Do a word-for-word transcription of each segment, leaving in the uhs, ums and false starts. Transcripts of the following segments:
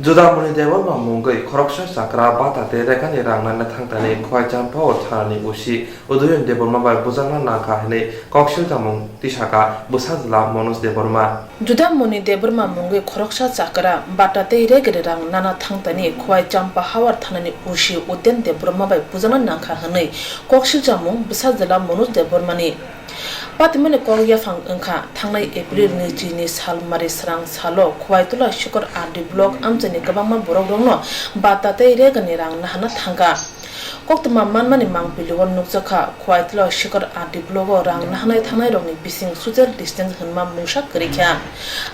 Judamoni Debbarma mungwi khoroksa chakra bata tei rekani rang nana thangtani Khwai Champao thanani O C Udayan Debbarma bai bujakna nangkha hwnwi kok silchamung tisaka bwsajwla Manoj Debbarma. Judamoni Debbarma mungwi khoroksa chakra bata tei rekani rang nana thangtani Khwai Champa Hawar thanani O C Udayan Debbarma bai bujakna nangkha hwnwi kok silchamung bwsajwla Manoj Debbarmani. Patimani kok yaphang wngkha, thangnai April nwichini salmari srang salo Khwaitola Shikor R D block amchaini kwbangma borokrokno bata tei regani rang nahana thangkha. Koktwma manmani mangpilio nukjakha, Khwaitola Shikor R D blocko rang nahanai thangnairokni bising social distance hwnma mungsa kwrwikha.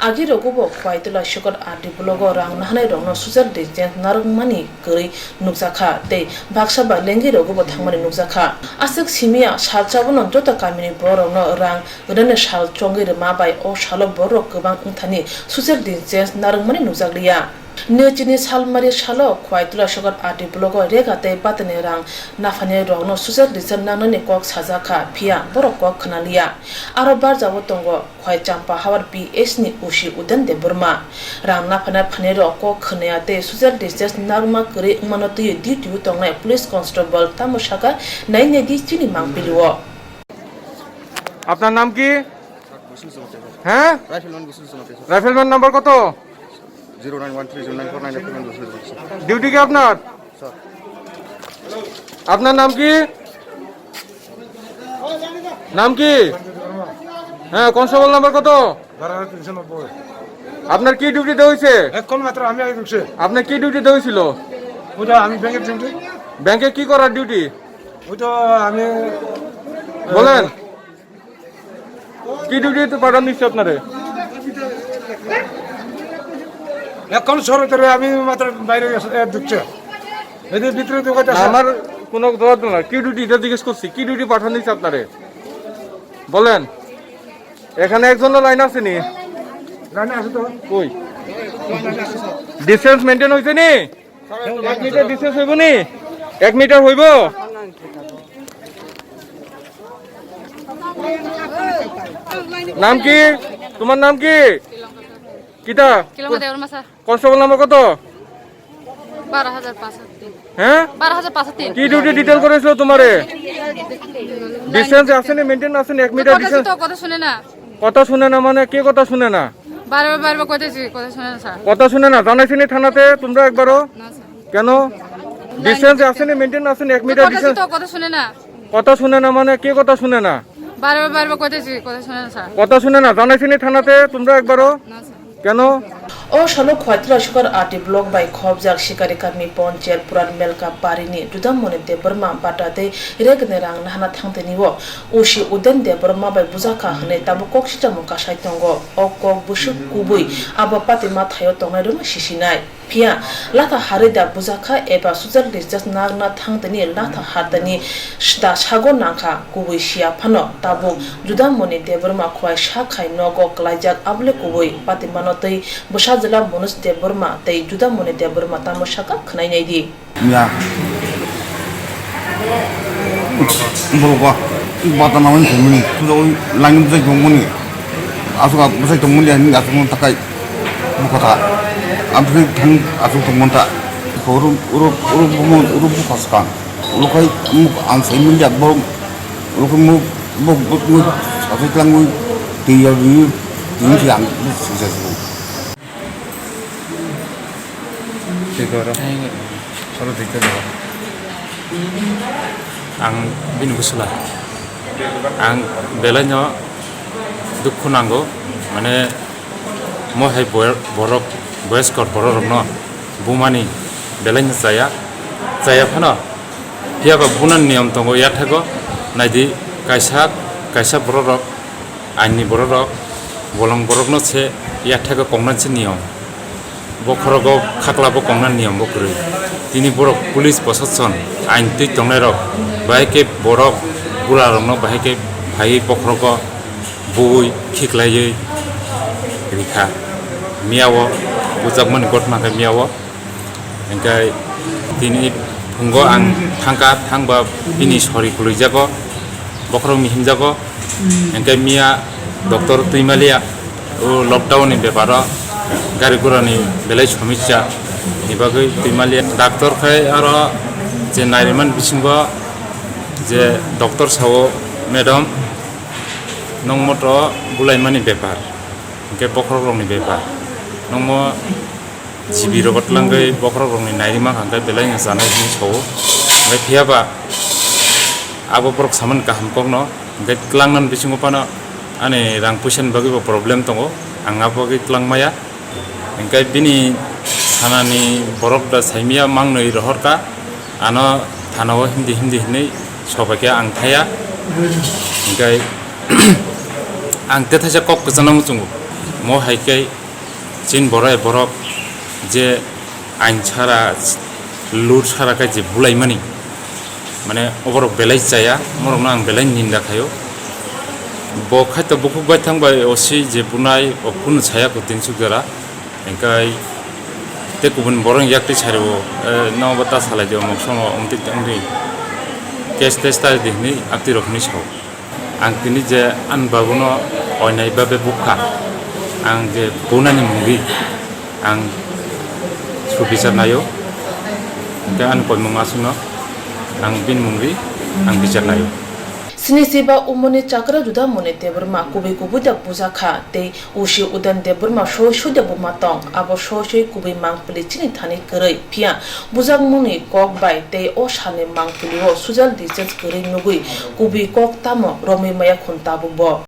Agi rogobo Khwaitola Shikor R D blocko rang nahanairokno social distance narwkmani kwrwi nukjakha tei baksa ba lengwi rogobo thangmani nukjakha. Aswk simiya sal chabono joto kamini bororokno rang rwna sal chongwi rwma bai o salo bororok kwbang wngthani social distance narwkmani nukjakliya. Nwichini salmari salo Khwaitola Shikor R D blocko rega tei batani rang naphainairokno social distance nangnani kok sajakha, phiya borok kok khwnaliya. Aro barjao tongo Khwai Champa Hawar P S ni O C Udayan Debbarma. Rang naphana phanirok kok khwnaya tei social distance narwkma kwrwi wngmano twiwi duty-o tongnai police constable tamo saka, "Nai nai di chini mangpili-o." আপনার নাম কি? হ্যাঁ? রাইফেলম্যান গোসল জমাতে, sir. Rifleman number কত? Zero nine one three zero nine four nine rifleman গোসল জমাতে, sir. Duty কি আপনার? স্যার। আপনার নাম কি? নাম কি? হ্যাঁ, কনস্টেবল নাম্বার কত? বারো হাজার তিনশো নব্বই। আপনার কি ডিউটি দেওয়া হয়েছে? এখন মাত্র আমি আগে ঢুকছি। আপনার কি ডিউটি দেওয়া হয়েছিল? ওটা আমি ব্যাংকের ডিউটি। ব্যাংকে কি করার ডিউটি? ওই তো আমি বলেন। কি ডিউটিতে পাঠানো হয়েছে আপনারে? এখন সরে তরে আমি মাত্র বাইরে গেছে, এ, ঢুকছে। এই যে ভিতরে তো কথা আছে। আমার কোনো জবাব দেবো না। কি ডিউটি এটা জিজ্ঞেস করছি, কি ডিউটি পাঠানো হয়েছে আপনারে? বলেন। এখানে একজনও লাইন আছে নি? লাইনে আছে তো। কই? ডিস্টেন্স মেইনটেইন হয়েছে নি? এক মিটার ডিস্টেন্স হইব নি? এক মিটার হইব? নাম কি? তোমার নাম কি? কিতা? কিলঙ্গা দেওয়ার মাসা। কনস্টেবল নাম্বার কত? বারো হাজার পাঁচশো তিন। হ্যাঁ? বারো হাজার পাঁচশো তিন। কি ডিউটি ডিটেল করেছিল তোমারে? ডিস্টেন্স আছে নি, মেইনটেইন আছে নি? এক মিটার কথা ডিস্টেন্স। তো কথা শুনে না। কথা শুনে না মানে কে কথা শুনে না? বারবার, বারবার কইতেছি, কথা শুনে না, স্যার। কথা শুনে না, জানাইছে নি থানাতে তোমরা একবারও? না, স্যার। কেন? ডিস্টেন্স আছে নি, মেইনটেইন আছে নি, এক মিটার কথা ডিস্টেন্স? তো কথা শুনে না। কথা শুনে না মানে কে কথা শুনে না? বারবার, বারবার কইতেছি, কথা শুনে না, স্যার। কথা শুনে না, জানাইছে নি থানাতে তোমরা একবারও? না, স্যার। কেন? O salo Khwaitola Shikor R D block bai khobjak Sikari Kami Ponchel Puran Melka Parini Judamoni Debbarma bata tei regni rang nahana thangtini o O C Udayan Debbarma bai bujakha hwnwi tabuk kok sichamo kasai tongo. O kok bwswk kubui abo patima thaio tongnairokno sisinai. Phiya latha harwi da bujakha eba social distance nagna thangtini latha hartani da sago nangkha kubui siya phano tabuk Judamoni Debbarma khwai sak khai nogo kwlaijak abole kubui patimano tei bwsajwla Manoj Debbarma tei Judamoni Debbarma tamo saka khwnai nai di. Ya. Borok ba, bata nangmani thwngmani, puja oi laini bwsai tongmani. Aswk bwsai tongmani, ani aswk takai bukha ta. Abwsai thang aswk tongmani ta. Oro, oro, oro bumung, oro bukha swkang. Oro khai muk ang sai mani ya, borok, oro khai muk, muk, muk, muk, aswk tlangwi, twi ya, twi, twi ang sisa sisa. Tei koro. Soro tei koro. Ang bini bwswla. Ang belaino dukhu nango, mane, mo hai boy-, borok, boyskor bororokno bumani belaino chaya, chaya phano. Phiya ba bunani niyom tongo yathego, naidi kaisa, kaisa bororok, aini bororok, bolong borokno se yathego koknani se niyom. Bokhorogo khaklabo koknani niyom bo kwrwi. Tini borok police proshashan ain twi tongnairok bahai khe borok burarokno bahai khe phaiwi bokhorogo bui khiklaiwi rikha. Miyao bujakmani gotma khe miyao. Hingkhe tini phungo ang thangkha, thangba bini sori kwlwijago, bokhorokni himjago. Hingkhe miya doctor twi maliya, o lockdown ni beparo gari gura ni belai somisya. Ni bagwi twi maliya. Doctor khai aro je nairimani bisingo je doctor sao, "Madam, nwng moto bulaimani bepar, hwnkhe bokhorokrokni bepar. Nwngmo G B rogo tlangwi bokhorokrokni nairima hwnkhe belai no chanai," hwnwi sao. Hwnkhe phiyaba abo borok samani kaham kokno, hwnkhe tlangnani bisingo phano ani rang puisani bagwibo problem tongo, ang abo bagwi tlang maya. Hwnkhe bini thanani borok da saimia mangnwi rohorkha, ano thanao himdi himdi hinwi sobaikhe ang thaya. Hwnkhe ang tethaisa kok kwchangno muchungo, mo hai khe chini borai borok je ain sara, lur sara khe je bulaimani, mane oborok belai chaya, morokno ang belai ninda khaio. Bo khaito bukhuk baithang bai O C je bunai, o kunu saya ko tinsuk jora. Hingkai te kubun borok yaktwi sario, "Eh, no bo ta salai di, omok somo, omtwi tongdi. Case test ta di," hinwi aktwi rok hinwi sao. Ang tini je ani babuno oinai babe bukha, ang je bunani mungwi ang subichar naio, hingke ani koimung aswkno ang bini mungwi ang bichar naio. Sini siba umoni chakra juda moni Debbarma kubui kubui da bujakha tei Usi Udan Debbarma soi soi da buma tong, abo soi soi kubui mangpili chini thani kwrwi, phiya bujakmungni kok bai tei o salni mangpilio social distance kwrwi nugwi kubui kok tamo romwi maya khun tabukbo.